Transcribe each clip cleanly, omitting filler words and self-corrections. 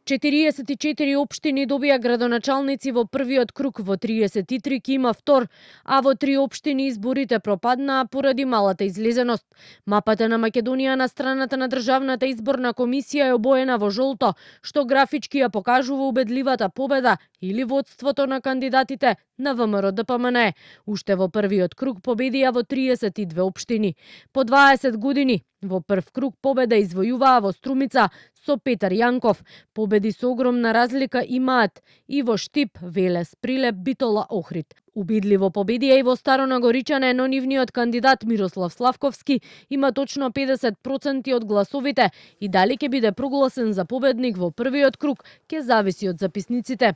44 општини добија градоначалници во првиот круг, во 33 ќе има втор, а во 3 општини изборите пропаднаа поради малата излезеност. Мапата на Македонија на страната на Државната изборна комисија е обоена во жолто, што графички ја покажува убедливата победа или водството на кандидатите на ВМРО-ДПМНЕ. Уште во првиот круг победија во 32 општини. По 20 години во прв круг победа извојуваа во Струмица со Петар Јанков. Победи со огромна разлика имаат и во Штип, Велес, Прилеп, Битола, Охрид. Убедливо победија и во Старонагоричане, но нивниот кандидат Мирослав Славковски има точно 50% од гласовите и дали ќе биде прогласен за победник во првиот круг ќе зависи од записниците.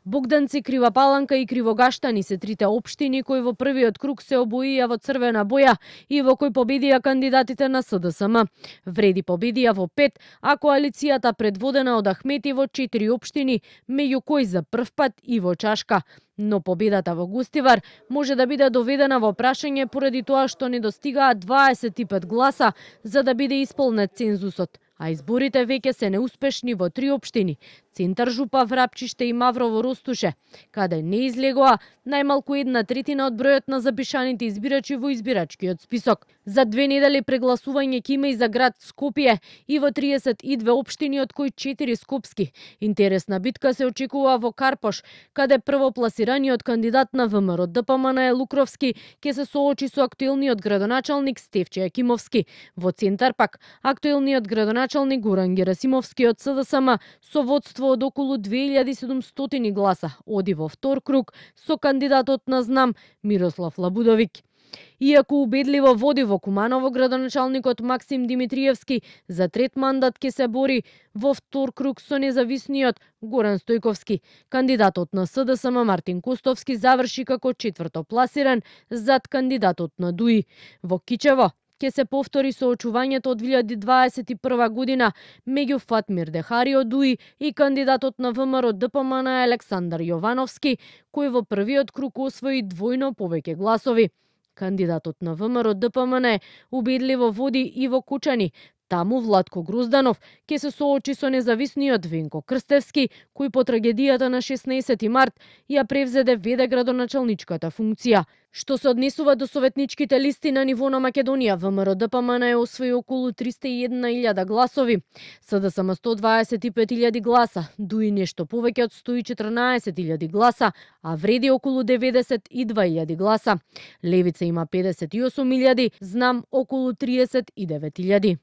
Богданци, Крива Паланка и Кривогаштани се трите општини кои во првиот круг се обоија во црвена боја и во кои победија кандидатите на СДСМ. Вреди победија во 5, а коалицијата предводена од Ахмети во 4 општини, меѓу кои за прв пат и во Чашка. Но победата во Густивар може да биде доведена во прашање поради тоа што не достигаат 25 гласа за да биде исполнет цензусот, а изборите веќе се неуспешни во 3 општини: Центар, Жупа, Врапчиште и Маврово, Ростуше, каде не излегоа најмалку 1/3 од бројот на запишаните избирачи во избирачкиот список. За 2 недели прегласување ќе има и за град Скопје и во 32 општини, од кои 4 скопски. Интересна битка се очекува во Карпош, каде првопласираниот кандидат на ВМРО-ДПМНЕ Лукровски ќе се соочи со актуелниот градоначалник Стефче Јакимовски. Во Центар пак актуелниот градоначалник Горан Герасимовски од СДСМ со водство од околу 2700 гласа оди во втор круг со кандидатот на Знам Мирослав Лабудовик. Иако убедливо води во Куманово, градоначалникот Максим Димитриевски за трет мандат ќе се бори во втор круг со независниот Горан Стојковски. Кандидатот на СДСМ Мартин Костовски заврши како четврто пласиран зад кандидатот на ДУИ. Во Кичево ќе се повтори соочувањето од 2021 година меѓу Фатмир Дехари од ДУИ и кандидатот на ВМРО-ДПМНЕ Александар Јовановски, кој во првиот круг освои двојно повеќе гласови. Кандидатот на ВМРО-ДПМНЕ убедливо води и во Кучани. Таму Владко Грозданов ќе се соочи со независниот Венко Крстевски, кој по трагедијата на 16 март ја превзеде веде градоначалничката функција. Што се однесува до советничките листи на ниво на Македонија, ВМРО-ДПМНЕ освои околу 301.000 гласови, СДСМ 125.000 гласа, ДУИ нешто повеќе од 114.000 гласа, а вреди околу 92.000 гласа. Левица има 58.000, Знам околу 39.000.